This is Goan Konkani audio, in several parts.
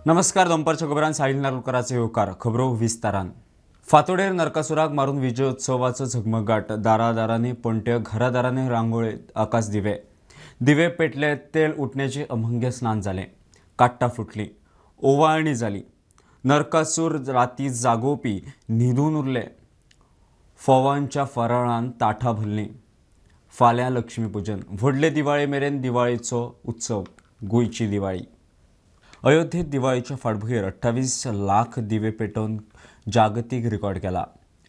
नमस्कार, दनपारच्या खबरान साहिल नारुलकराचे येवकार. खबरो विस्तारान. फातोडेर नरकासुराक मारून विजयोत्सवाचो झगमगाट. दारादारांनी पणट्यो, घरादारांनी रांगोळी, आकाश दिवे दिवे पेटले, तेल उठण्याचे अभंग स्नान जालें, काट्टां फुटली, ओवाळणी जाली. नरकासूर राती जागोवपी न्हिदून उरले. फोवांच्या फराळान ताठां भरलीं. फाल्यां लक्ष्मीपुजन. व्हडले दिवाळे मेरेन दिवाळेचो उत्सव. गोंयची दिवाळी. अयोध्येत दिवाळीच्या फाटभुंयेर 28 लाख दिवे पेटोवन जागतीक रिकॉर्ड केला.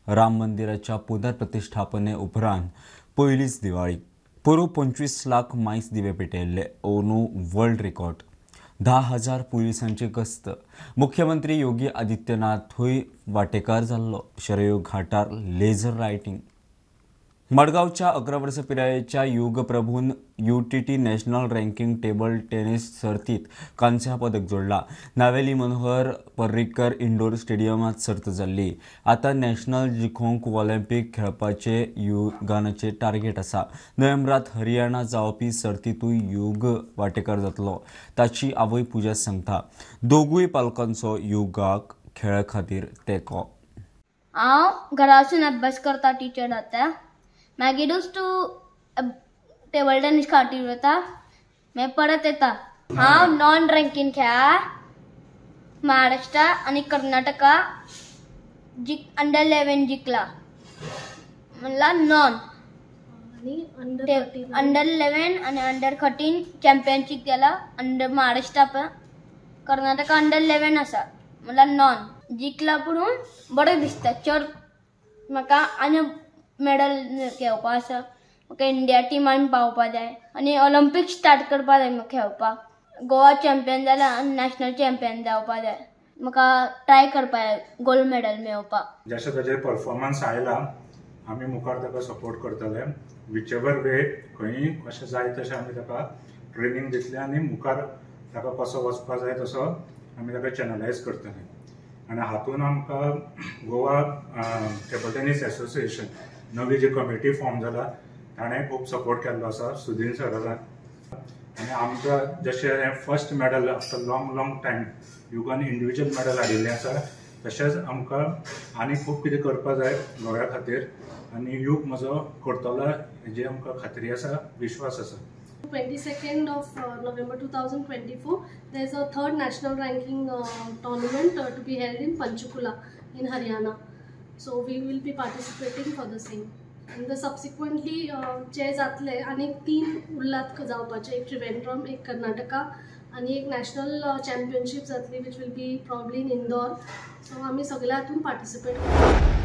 राम मंदिराच्या पुनर्प्रतिष्ठापने उपरांत पयलीच दिवाळी. पोरूं 25 लाख मायस दिवे पेटयल्ले. अंदू वर्ल्ड रिकॉर्ड. 10,000 पुलिसांची गस्त. मुख्यमंत्री योगी आदित्यनाथूय वाटेकार जाल्लो. शरयू घाटार लेझर लायटींग. मडगांवच्या 11 वर्सां पिरायेच्या युग प्रभून UTT national ranking table tennis सर्तीत कांस्या पदक जोडला. नावेली मनोहर पर्रीकर इंडोर स्टेडियमात सर्त जाल्ली. आतां नॅशनल जिखोवंक ऑलिम्पीक खेळपाचे युगानाचे टार्गेट आसा. नोव्हेंबरात हरियाणा जावपी सर्तींतूय युग वाटेकार जातलो. ताची आवय पुजा सांगता, दोगूय पालकांचो युगाक खेळा खातीर तेंको. हांव घरा वचून अभ्यास करता, टिचर जाता. मागीरूच तूं टेबल टेनीस खातीर वता, मागीर परत येता. हांव नॉन रँकींग खेळा महाराष्ट्रा आनी कर्नाटका जिक अंडर 11 जिखला, म्हणल्यार नॉन अंडर 11 आनी अंडर 13 चॅम्पियनशीप गेला. अंडर महाराष्ट्रा पण कर्नाटका अंडर 11 आसा, म्हणल्यार नॉन जिखला. पुणून बरें दिसता. चड म्हाका आनी मेडल घेवपा आसा. म्हाका इंडिया टिमान पावपा जाय आनी ऑलिम्पीक स्टार्ट करपा जाय. म्हाका खेळपाक गोवा चॅम्पियन जाल्यार आनी नॅशनल चॅम्पियन जावपा जाय. म्हाका ट्राय करपा जाय गोल्ड मेडल मेळोवपाक. जशें ताजेर परफॉर्मन्स आयला आमी मुखार ताका सपोर्ट करतले. Which ever वे खंय कशें जाय तशें आमी ताका ट्रेनींग दितले आनी मुखार ताका कसो वचपा जाय तसो आमी ताका चॅनलायज करतले. आनी हातून आमकां गोवा टेबल टेनीस एसोसिएशन नवी जी कमिटी फॉर्म जाला ताणें खूब सपोर्ट केल्लो आसा सुदीन सरान. आनी आमकां जशें first medal after long long time युगान individual medal हाडिल्लें आसा, तशेंच आमकां आनी खूब कितें करपा जाय गोव्या खातीर. आनी युग म्हजो करतलो हेजी आमकां खात्री आसा, विश्वास आसा. 22nd of November 2024, there is a third national ranking tournament to be held in Panchkula in Haryana. So we will be participating for the same. And the subsequently जे जातले आनी 3 उरलात जावपाचे, एक त्रिवेंद्रम, एक कर्नाटका आनी एक नॅशनल चॅम्पियनशीप जातली which will be probably in Indore. So आमी सगळे हातून पार्टिसिपेट करतले.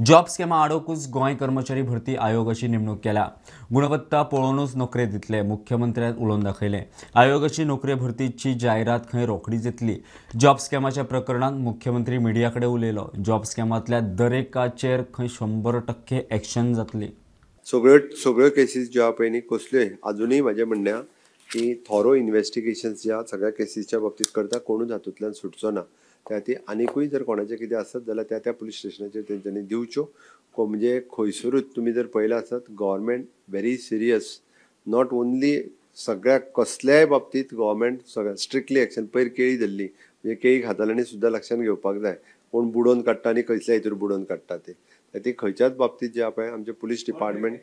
जॉब स्कॅमा आडोकूच गोंय कर्मचारी भरती आयोगाची नेमणूक केल्या. गुणवत्ता पळोवनूच नोकरे दितले, मुख्यमंत्र्यान उलोवन दाखयलें. आयोगाची नोकरे भरतीची जायरात खंय रोखडीच येतली. जॉब स्कॅमाच्या प्रकरणांत मुख्यमंत्री मिडिया कडेन उलयलो. जॉब स्कॅमांतल्या दरेकाचेर खंय 100% एक्शन जातली. सगळ्यो केसीस ज्यो आहा पळय न्ही कसल्योय अजुनूय म्हाजें म्हणणें आहा की थोरो इन्वेस्टिगेशन्स ज्या सगळ्या केसीसच्या बाबतींत करता कोणूच हातूंतल्यान सुटचो ना. त्या खातीर आनिकूय जर कोणाचें कितें आसत जाल्यार त्या त्या पुलीस स्टेशनाचेर तेंच्यांनी दिवच्यो. म्हणजे खंयसरूच तुमी जर पळयलें आसत government very serious, not only सगळ्या कसल्याय बाबतींत गव्हर्मेंट सगळ्या स्ट्रिक्टली एक्शन. पयर केळी धरली म्हणजे केळी खाताल्यांनी सुद्दां लक्षांत घेवपाक जाय कोण बुडोवन काडटा आनी कसल्या हितूर बुडोवन काडटा ते. खातीर खंयच्याच बाबतींत जे आहा पळय आमचें पुलीस डिपार्टमेंट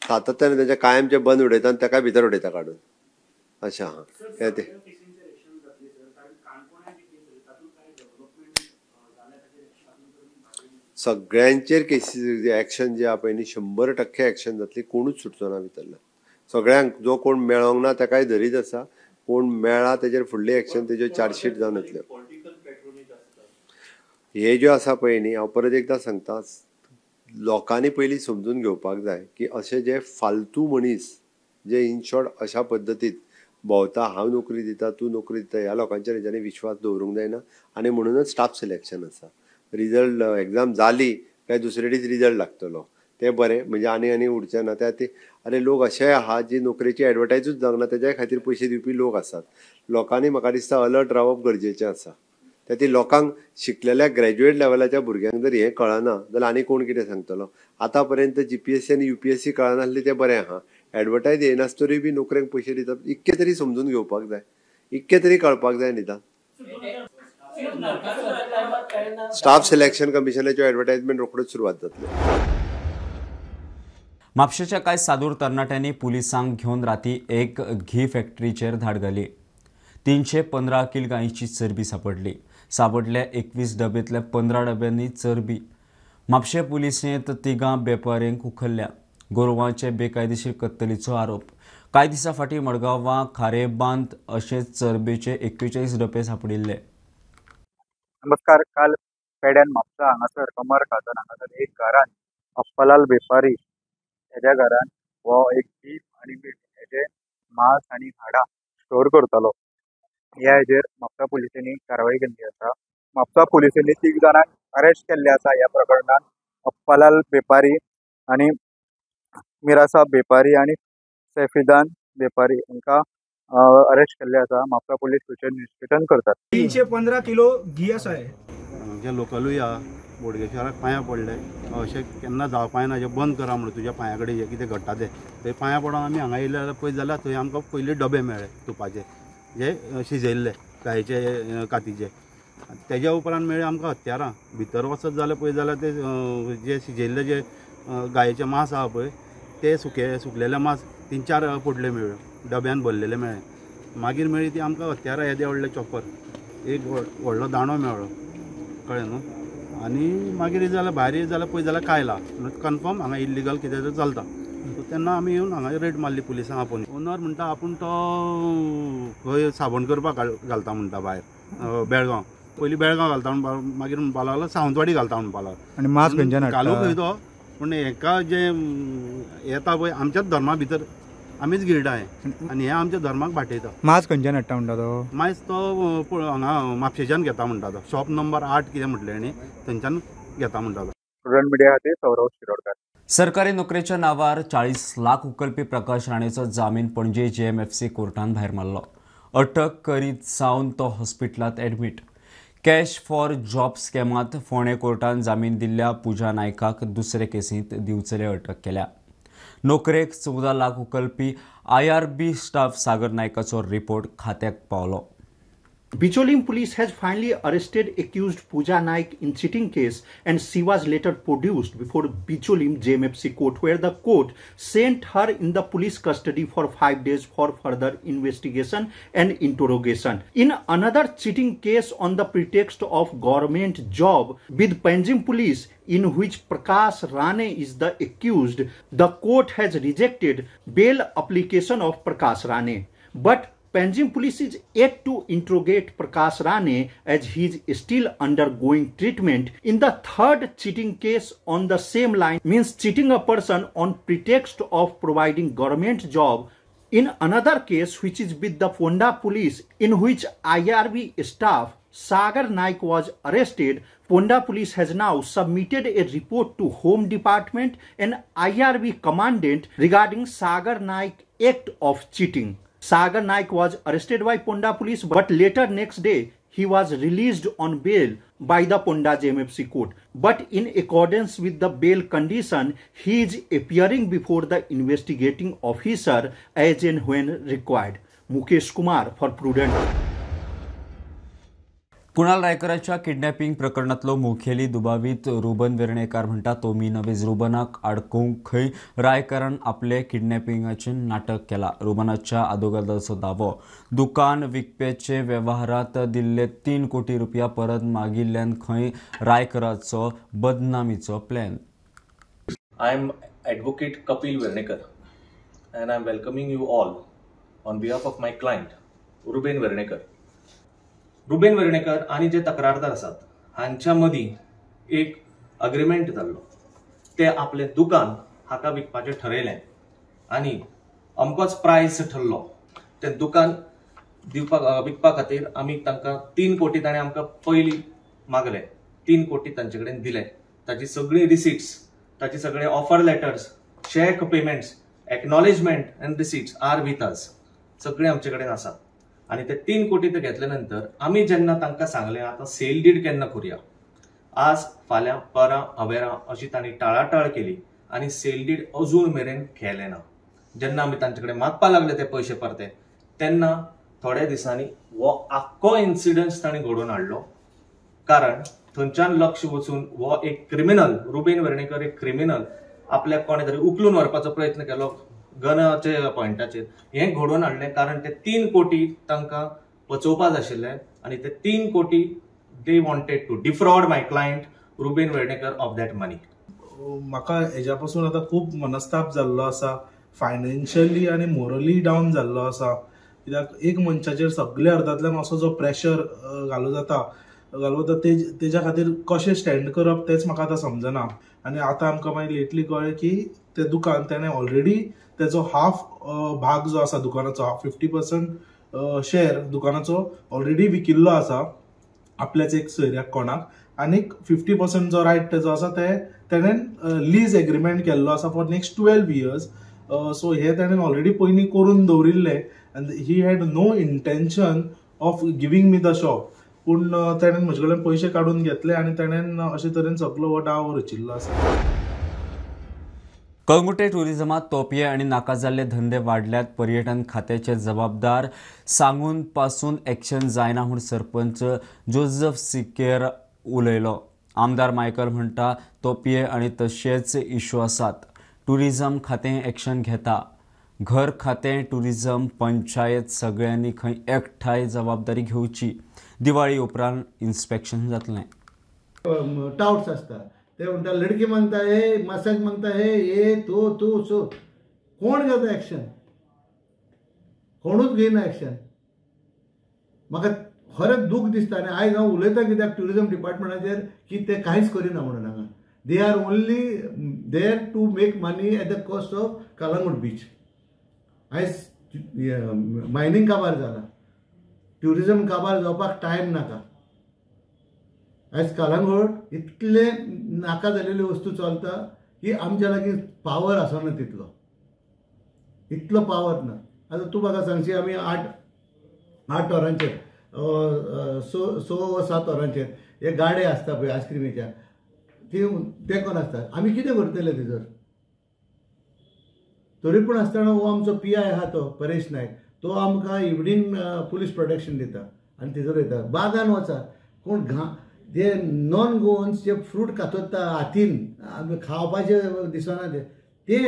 सातत्यान तेंच्या कायमचें बंद उडयता आनी ताका भितर उडयता काडून. अशें आहा तें. सगळ्यांचेर केसीस एक्शन जे आहा पळय न्ही 100% एक्शन जातली, कोणूच सुटचो ना भितरल्यान. सगळ्यांक जो कोण मेळोंक ना ताकाय धरीत आसा, कोण मेळ्ळा तेजेर फुडली एक्शन तेज्यो चार्जशीट जावन येतल्यो. हे ज्यो आसा पळय न्ही हांव परत एकदां सांगता, लोकांनी पयलीं समजून घेवपाक जाय की अशे जे फालतू मनीस जे इन शॉर्ट अशा पद्दतीत भोंवता, हांव नोकरी दिता तूं नोकरी दिता, ह्या लोकांचेर हेंच्यांनी विश्वास दवरूंक जायना. आनी म्हणूनच स्टाफ सिलेक्शन आसा. रिजल्ट एग्जाम जाली काय दुसरे दीस रिजल्ट लागतलो तें बरें, म्हणजे आनी आनी उरचें ना. त्या खातीर अरे लोक अशेय आहा जी नोकरेची एडवर्टायजूच जावंक ना तेज्याय खातीर पयशे दिवपी लोक आसात. लोकांनी म्हाका दिसता अलर्ट रावप गरजेचें आसा. त्या खातीर लोकांक शिकलेल्या ग्रॅज्युएट लेवलाच्या भुरग्यांक जर हें कळना जाल्यार आनी कोण कितें सांगतलो. आतां पर्यंत GPSC आनी UPSC कळनासली तें बरें आहा, एडवर्टायज येनासतरी बी नोकऱ्यांक पयशे दिता, इतकें तरी समजून घेवपाक जाय, इतकें तरी कळपाक जाय निदान. स्टाफ सिलेक्शन कमिशनाच्यो एडवर्टायजमेंट रोखडोच सुरवात जातल्यो. म्हापशेच्या कांय सादूर तरणाट्यांनी पुलिसांक घेवन राती एक घी फॅक्टरीचेर धाड घाली. 315 किल गायीची चरबी सापडली. सापडल्या 21 डब्यांतल्या 15 डब्यांनी चरबी. म्हापशें पुलिसेंत तिगां वेपाऱ्यांक उखल्ल्या. गोरवांचे बेकायदेशीर कत्तलीचो आरोप. कांय दिसां फाटीं मडगांवां खारेबांद अशेंच चरबेचे 41 डबे सापडिल्ले. नमस्कार. काल पेड्यान म्हापसा हांगासर कमर खाजन हांगासर एक घरान अप्पालाल वेपारी हेज्या घरान हो एक बीफ आनी मीट हेजे मांस आनी हाडां स्टोर करतालो. ह्या हेजेर म्हापसा पुलिसांनी कारवाई केल्ली आसा. म्हापसा पुलिसांनी 3 जाणांक अरेस्ट केल्ले आसा ह्या प्रकरणान. अप्पालाल वेपारी आनी मिरासाब वेपारी आनी सैफिदान वेपारी हांकां अरेस्ट केल्ले आसा. म्हापसा पुलीस फ्युचर इन्व्हेस्टिगेशन करतात. 315 किलो घी आसा. जे लोकलूय आहा बोडगेश्वराक पांयां पडले अशें केन्ना जावपा ना, जें बंद करा म्हणून तुज्या पांया कडेन जें कितें घडटा तें थंय पांयां पडोन आमी हांगा येयले जाल्यार पळयत जाल्यार थंय आमकां पयलीं डबे मेळ्ळे तुपाचे जे शिजयल्ले गायेचे कातीचे. तेज्या उपरांत मेळ्ळे आमकां हत्यारां. भितर वचत जाल्यार पळयत जाल्यार ते जे शिजयल्ले जे गायेचें मांस आहा पळय ते सुकलेले मांस 3-4 पोटले मेळ्ळ्यो, डब्यान भरलेले मेळ्ळे. मागीर मेळ्ळी ती आमकां हत्यारां येदे व्हडले चॉपर, एक व्हडलो दांडो मेळ्ळो, कळ्ळें न्हू. आनी मागीर येत जाल्यार भायर येत जाल्यार पळयत जाल्यार कायला कन्फर्म हांगा इल्लिगल कितें तरी चलता. सो तेन्ना आमी येवन हांगा रेड मारली पुलिसांक आपोवन. ओनर म्हणटा आपूण तो खंय साबण करपाक घालता म्हणटा भायर बेळगांव, पयलीं बेळगांव घालता म्हणपा, मागीर म्हणपा लागलो सावंतवाडी घालता म्हणपा लागलो. आनी मांस खंयच्यान घालूंक खंय तो, पूण हेका जें येता पळय आमच्याच धर्मा भितर आमीच गिरडा हें आनी हें आमच्या धर्माक बाटयता. मांस खंयच्यान हाडटा म्हणटा तो? मांस तो हांगा म्हापशेच्यान घेता म्हणटा तो. शॉप नंबर 8 कितें म्हटलें आनी थंयच्यान घेता म्हणटा तो. स्टुडंट मिडिया खातीर सौरव शिरोडकर. सरकारी नोकरेच्या नावार 40 लाख उकलपी प्रकाश राणेचो जामीन पणजे JMFC कोर्टान भायर मारलो. अटक करीत सावन तो हॉस्पिटलांत एडमीट. कॅश फॉर जॉब स्कॅमांत फोंडें कोर्टान जामीन दिल्ल्या पूजा नायकाक दुसरे केसींत दिवचले अटक केल्या. नोकरेक 14 लाख उकलपी IRB staff सागर नायकाचो रिपोर्ट खात्याक पावलो. Bicholim police has finally arrested accused Pooja Naik in cheating case, and she was later produced before Bicholim JMFC court, where the court sent her in the police custody for 5 days for further investigation and interrogation. In another cheating case on the pretext of government job with Panjim police, in which Prakash Rane is the accused, the court has rejected bail application of Prakash Rane. But Panjim police is yet to interrogate Prakash Rane as he is still undergoing treatment in the third cheating case on the same line, means cheating a person on pretext of providing government job. In another case, which is with the Ponda police, in which IRB staff Sagar Naik was arrested, Ponda police has now submitted a report to Home Department and IRB commandant regarding Sagar Naik act of cheating. Sagar Naik was arrested by Ponda police, but later next day he was released on bail by the Ponda JMFC court. But in accordance with the bail condition, he is appearing before the investigating officer as and when required. Mukesh Kumar for Prudent. Kunal रायकराच्या kidnapping प्रकरणातलो मुखेली दुबावीत रुबन वेर्णेकार म्हणटा तो मी नवेज रुबनाक आडकोवंक खंय रायकरान आपले किडनॅपिंगाचें नाटक केलां. रुबनाच्या आदोगादाचो दावो, दुकान विकप्याचे वेव्हारांत दिल्ले 3 कोटी रुपया परत मागिल्ल्यान खंय रायकराचो बदनामीचो plan. I am advocate Kapil Vernekar and I am welcoming you all on behalf of my client Ruben Vernekar. Ruben Vernekar आनी जे तक्रारदार आसात हांच्या मदीं एक अग्रीमेंट जाल्लो, ते आपलें दुकान हाका विकपाचें ठरयलें आनी अमकोच प्रायस ठरलो. तें दुकान दिवपाक विकपा खातीर आमी तांकां 3 कोटी ताणें आमकां पयलीं मागले, 3 कोटी तांचे कडेन दिले. ताची सगळी रिसिट्स, ताची सगळे offer letters, cheque payments, acknowledgement and receipts are with us, सगळे आमचे कडेन आसा. आनी ते 3 कोटी ते घेतले नंतर आमी जेन्ना तांकां सांगलें आतां सेल did केन्ना करुया, आज फाल्यां परां अवेरां अशी तांणी टाळाटाळ केली आनी सेल did अजून मेरेन केलें ना. जेन्ना आमी तांचे कडेन मागपाक लागले ते पयशे परते तेन्ना थोड्या दिसांनी हो आख्खो इन्सिडंट तांणी घडोवन हाडलो. कारण थंयच्यान लक्ष वचून हो एक क्रिमिनल रुबेन वेर्णेकर एक क्रिमिनल आपल्याक कोणे तरी उखलून व्हरपाचो प्रयत्न केलो गनाचे पॉयंटाचेर. हें घडोवन हाडलें कारण ते 3 कोटी तांकां पचोवपाक आशिल्ले आनी ते 3 कोटी they wanted to defraud my client Ruben Vernekar of that money. म्हाका हेज्या पासून आतां खूब मनस्ताप जाल्लो आसा, फायनान्शियली आनी मोरली डावन जाल्लो आसा. कित्याक एक मनशाचेर सगल्या अर्थांतल्यान असो जो प्रेशर घालो जाता तेज्या खातीर कशें स्टँड करप तेंच म्हाका आतां समजना. आनी आतां आमकां मागीर लेटली कळ्ळें की तें दुकान तेणें ऑलरेडी तेजो हाफ भाग जो आसा दुकानाचो, 50% शेअर दुकानाचो ऑलरेडी विकिल्लो आसा आपल्याच एक सोयऱ्याक कोणाक, आनीक 50% जो रायट तेजो आसा ते तेणें लीज एग्रीमेंट केल्लो आसा फॉर नेक्स्ट 12 इयर्स. सो हे तेणें ऑलरेडी पयलीं करून दवरिल्लें and he had no intention of giving me the shop. पूण तेणें म्हजे कडल्यान पयशे काडून घेतले आनी तेणें अशे तरेन सगलो हो डाव रचिल्लो आसा. कळंगुटे टुरिझमात तोपये आनी नाका जाल्ले धंदे वाडल्यात. पर्यटन खात्याचे जबाबदार सांगून पासून एक्शन जायना म्हूण सरपंच जोजफ सिकेर उलयलो. आमदार मायकल म्हणटा तोपये आनी तशेंच इशू आसात. टुरिझम खातें एक्शन घेता. घर खातें, टुरिझम, पंचायत सगळ्यांनी खंय एकठांय जबाबदारी घेवची. दिवाळी उपरांत इन्स्पेक्शन जातलें. टाउट्स आसता ते म्हणटा लडकी मागता हे, मसाज मागता हे, हे तो तू सो कोण घेता एक्शन? कोणूच घेयना एक्शन. म्हाका खरेंच दूख दिसता आनी आयज हांव उलयता कित्याक ट्युरिजम डिपार्टमेंटाचेर की ते कांयच करिना म्हणून हांगा. They are only there to make money at the cost of Calangute beach. आयज मायनींग काबार जाला, ट्युरिजम काबार जावपाक टायम नाका. आयज कलंगूट इतले नाका जालेल्यो वस्तू चलता की आमच्या लागीं पावर आसना तितलो, इतलो पावर ना. आतां तूं म्हाका सांगशी आमी 8 वरांचेर 6 7 वरांचेर हे गाडे आसता पळय आयस्क्रिमीच्या, ते कोण आसता, आमी कितें करतले तेजर? तरी पूण आसतना हो आमचो पी I आहा तो परेश नायक, तो आमकां इवनींग पुलीस प्रोटेक्शन दिता आनी तेजर वयता. बागान वचा कोण घा जे नॉन गोवन्स जे फ्रूट कातरता हातीन खावपाचें दिसना ते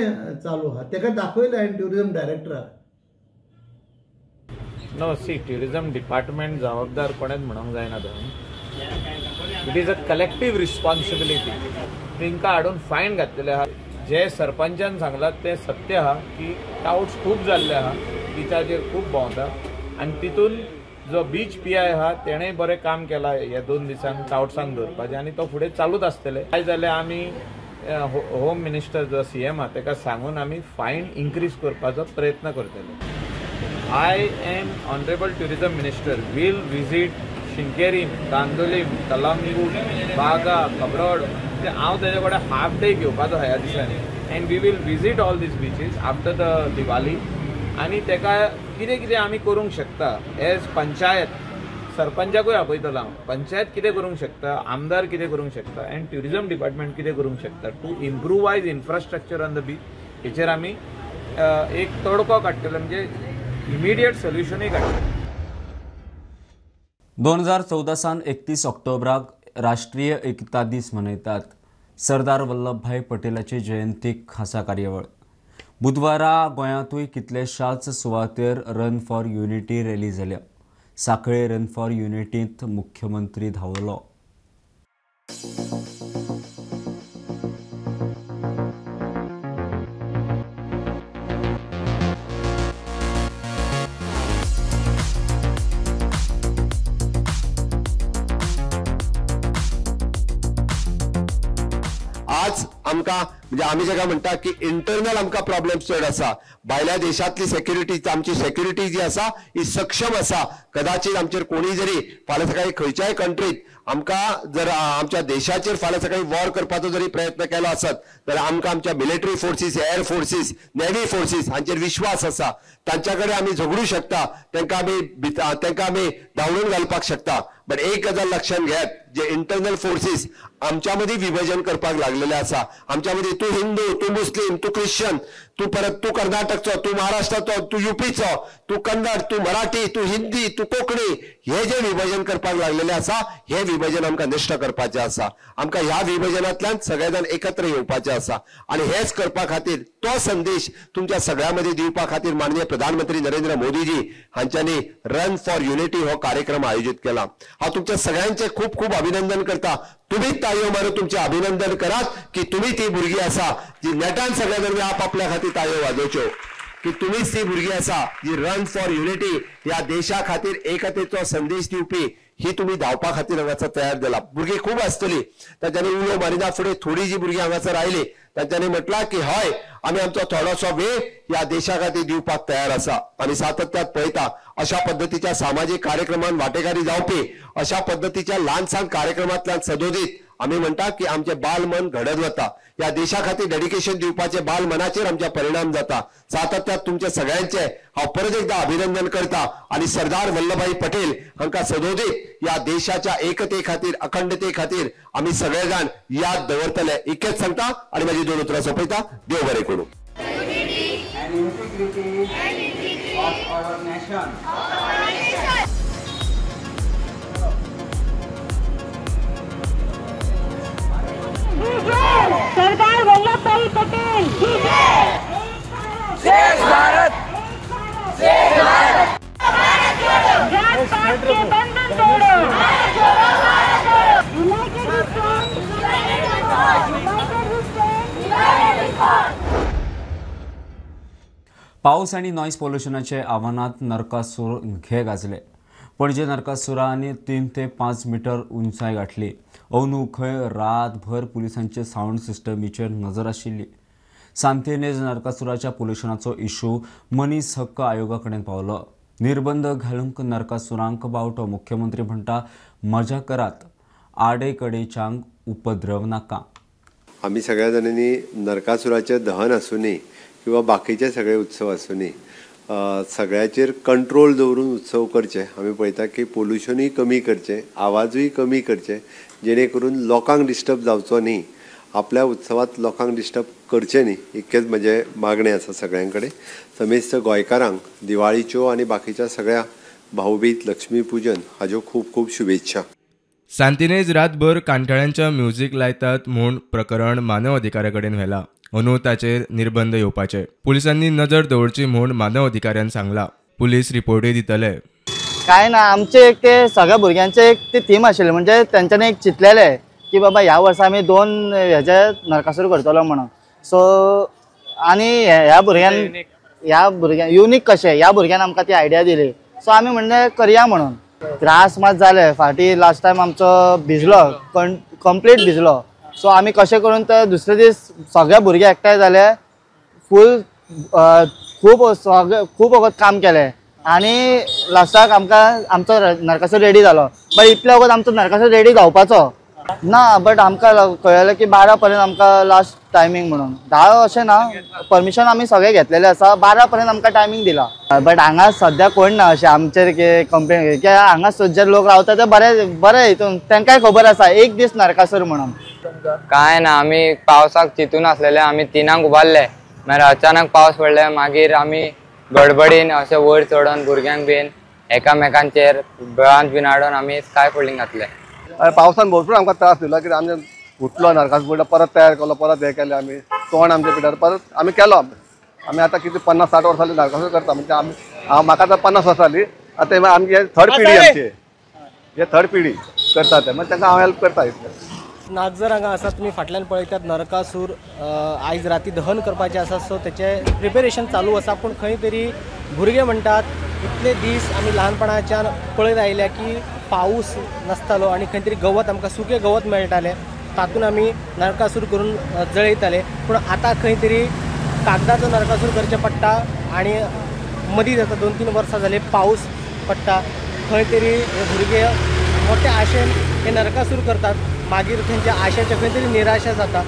चालू आहा. तेका दाखयलें हांवें ट्युरिजम डायरेक्टराक. नो सी, ट्युरिजम डिपार्टमेंट जबाबदार कोणेच म्हणूंक जायना थंय. It is a collective responsibility. तांकां हाडून फायन घातलेले आहा. जे सरपंचान सांगलां तें सत्य आहा की टाउट्स खूब जाल्ले आहा, बिचाचेर खूब भोंवता आनी तितून जो बीच पी I आहा तेणें बरें काम केलां ह्या 2 दिसांक टाउट्सांक धरपाचें आनी तो फुडें चालूच आसतलें. काय जाल्यार आमी होम मिनिस्टर जो सी एम आहा ताका सांगून आमी फायन इन्क्रीज करपाचो प्रयत्न करतले. I and honourable tourism minister will visit Sinquerim, Candolim, Calangute, Baga, Khabrod. हांव तेजे कडेन हाफ डे घेवपाचो ह्या दिसांनी and we will visit all these beaches after the Diwali. आनी तेका कितें कितें आमी करूंक शकता एज पंचायत, सरपंचाकूय आपयतलो हांव, पंचायत कितें करूंक शकता, आमदार कितें करूंक शकता एंड ट्युरिजम डिपार्टमेंट कितें करूंक शकता to improvise infrastructure on the beach. हेचेर आमी एक तोडको काडटले, म्हणजे इमिडिएट सोल्युशनूय काडटले. 2014 सावन 31 ऑक्टोबराक राष्ट्रीय एकता दीस मनयतात. सरदार वल्लभभाई पटेलाची जयंतीक खासा कार्यावळ. बुधवारा गोंयांतूय कितलेशाच सुवातेर रन फॉर युनिटी रॅली जाल्या. साखळे रन फॉर युनिटींत मुख्यमंत्री धांवलो. आज आमकां म्हणजे आमी जाका म्हणटा की इंटरनल आमकां प्रॉब्लेम चड आसा. भायल्या देशांतली सेक्युरिटी, आमची सेक्युरिटी जी आसा ही सक्षम आसा. कदाचित आमचेर कोणी जरी फाल्यां सकाळी खंयच्याय कंट्रीत आमकां जर आमच्या देशाचेर फाल्यां सकाळी वॉर करपाचो जरी प्रयत्न केलो आसत जाल्यार आमकां आमच्या military forces, air forces, navy forces हांचेर विश्वास आसा. तांच्या कडेन आमी झगडूं शकता, तांकां आमी धांवडून घालपाक शकता. बट एक गजाल लक्षात घेयात, जे इंटरनल फोर्सीस आमच्या मदीं विभाजन करपाक लागलेले आसा. आमच्या मदीं तूं हिंदू, तूं मुस्लीम, तूं क्रिश्चन, तूं परत तूं कर्नाटकचो, तूं महाराष्ट्राचो, तूं युपीचो, तूं कन्नड, तूं मराठी, तूं हिंदी, तूं कोंकणी, हे जे विभाजन करपाक लागलेलें आसा हे विभाजन आमकां नश्ट करपाचें आसा. आमकां ह्या विभाजनांतल्यान सगळे जाण एकत्र येवपाचें आसा आनी हेच करपा खातीर तो संदेश तुमच्या सगळ्यां मदीं दिवपा खातीर माननीय प्रधानमंत्री नरेंद्र मोदीजी हांच्यांनी रन फॉर युनिटी हो कार्यक्रम आयोजीत केला. हांव तुमच्या सगळ्यांचे खूब खूब अभिनंदन करता. तुम्ही ताळयो मारून तुमचे अभिनंदन करात की तुम्ही ती भुरगीं आसा जी नेटान सगळ्या दरम्यान आपापल्या खातीर ताळयो वाजोवच्यो, की तुम्हीच ती भुरगीं आसा जी रन फॉर युनिटी ह्या देशा खातीर एकतेचो संदेश दिवपी ही तुम्ही धांवपा खातीर हांगासर तयार जाला. भुरगीं खूब आसतली, तांच्यांनी उलो मारिना फुडें थोडी जी भुरगीं हांगासर आयली तांच्यांनी म्हटलां की हय आमी आमचो थोडोसो वेळ ह्या देशा खातीर दिवपाक तयार आसा. आनी सातत्यात पळयता अशा पद्दतीच्या सामाजीक कार्यक्रमान वांटेकारी जावपी, अशा पद्दतीच्या ल्हान सान कार्यक्रमांतल्यान सदोदीत आमी म्हणटा की आमचें बाल मन घडत वता, ह्या देशा खातीर डेडिकेशन दिवपाचें बाल मनाचेर आमच्या परिणाम जाता. सातत्यात तुमच्या सगळ्यांचे हांव परत एकदा अभिनंदन करता आनी सरदार वल्लभभाई पटेल हांकां सदोदीत ह्या देशाच्या एकते खातीर, अखंडते खातीर आमी सगळे जाण याद दवरतले इतकेंच सांगता आनी म्हाजी दोन उतरां सोंपयता. देव बरें करूं. And integrity of our nation. Sardar Vallabhbhai Patel की जय. जय भारत, जय भारत. जात पात के बंधन तोड़ो, United we stand, united we stand, united we fall. पावस आनी नॉयज पोल्युशनाचे आव्हानांत नरकासूर घे गाजले. पणजे नरकासुरांनी 3 ते 5 मिटर उंचाय गाठली. अंदू खंय रातभर पुलिसांचे सावंड सिस्टमीचेर नजर आशिल्ली. सांतेनेज नरकासुराच्या पोल्युशनाचो इशू मनीस हक्क आयोगा कडेन पावलो. निर्बंध घालूंक नरकासुरांक बावटो. मुख्यमंत्री म्हणटा मजा करात, आडेकडेच्यांक उपद्रव नाका. आमी सगळ्या जाणांनी नरकासुराचें दहन आसूनी किंवा बाकीचे सगळे उत्सव आसूनी सगळ्याचेर कंट्रोल दवरून उत्सव करचे. आमी पळयता की पोल्युशनूय कमी करचें, आवाजूय कमी करचे, जेणे करून लोकांक डिस्टर्ब जावचो न्ही, आपल्या उत्सवात लोकांक डिस्टर्ब करचें न्ही, इतकेंच म्हजें मागणें आसा सगळ्यां कडेन. समेस्त गोंयकारांक दिवाळीच्यो आनी बाकीच्या सगळ्या भाऊबीज, लक्ष्मी पुजन हाज्यो खूब खूब शुभेच्छा. सांतिनेज रातभर कांठाळ्यांच्या म्युझिक लायतात म्हूण प्रकरण मानव अधिकाऱ्या कडेन व्हेला. अंदू ताचेर निर्बंध येवपाचे. पुलिसांनी नजर दवरची म्हूण मानव अधिकाऱ्यान सांगला. पुलीस रिपोर्टूय दितले. काय ना, आमचे एक ते सगळ्या भुरग्यांचे एक ते थीम आशिल्ले, म्हणजे तेंच्यांनी एक चिंतलेले की बाबा ह्या वर्सा आमी 2 हेजे नरकासूर करतलो म्हणून. सो आनी ह्या भुरग्यान युनीक कशें ह्या भुरग्यान आमकां ती आयडिया दिली. सो आमी म्हणलें करया म्हणून. त्रास मात जाले फाटीं. लास्ट टायम आमचो भिजलो, कंप्लीट भिजलो. सो आमी कशें करून तर दुसरे दीस सगळे भुरगे एकठांय जाले, फूल खूब सगळे खूब वगत काम केलें आनी लास्टाक आमकां आमचो नरकासूर रेडी जालो. बट इतले वगत आमचो नरकासूर रेडी जावपाचो ना, बट आमकां कळ्ळें की 12 पर्यंत आमकां लास्ट टायमींग म्हणून. 10 अशें ना, परमिशन आमी सगळें घेतलेलें आसा, 12 पर्यंत आमकां टायमींग दिला. बट हांगा सद्या कोण ना अशें आमचेर कंप्लेन कित्याक हांगा जे लोक रावता ते बरे बरे हितून तांकांय खबर आसा एक दीस नरकासूर म्हणून. काय ना, आमी पावसाक चिंतून आसलेले. आमी 3 उबारले, मागीर अचानक पावस पडले, मागीर आमी गडबडीन अशें वयर चडोन भुरग्यांक बीन एकामेकांचेर बेळांत बीन हाडून आमी स्काय फोल्डींग घातले. पावसान भरपूर आमकां त्रास दिलो, कित्याक आमचे फुटलो नरकासूर पडलो, परत तयार केलो, परत हें केलें आमी, तोंड आमच्या पिठार परत आमी केलो. आमी आतां कितें 50-60 वर्सां जालीं नरकासूर करता, म्हणजे आमी म्हाका आतां 50 वर्सां जालीं, आतां आमची थर्ड पिढी, आमची हे थर्ड पिढी करता ते, मागीर तांकां हांव हेल्प करता इतलें. नागझर हांगा आसा, तुमी फाटल्यान पळयतात नरकासूर आयज राती दहन करपाचें आसा. सो तेचें प्रिपेरेशन चालू आसा. पूण खंय तरी भुरगे म्हणटात इतले दीस आमी ल्हानपणाच्यान पळयत आयल्या की पावस नासतालो आनी खंय तरी गवत आमकां सुकें गवत मेळटालें, तातूंत आमी नरकासूर करून जळयताले. पूण आतां खंय तरी कागदाचो नरकासूर करचें पडटा आनी मदीं जाता 2-3 वर्सां जालीं पावस पडटा. खंय तरी हे भुरगे मोठे आशेन हे नरकासूर करतात, मागीर तेंच्या आशेचे खंय तरी निराशा जाता.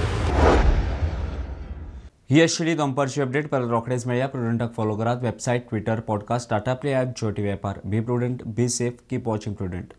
ही आशिल्ली दनपारची अपडेट. परत रोखडेच मेळया. प्रुडंटाक फॉलो करात. Website, Twitter, podcast, Tata Play app, Jio TV ॲपार. Be prudent, be safe, keep watching Prudent.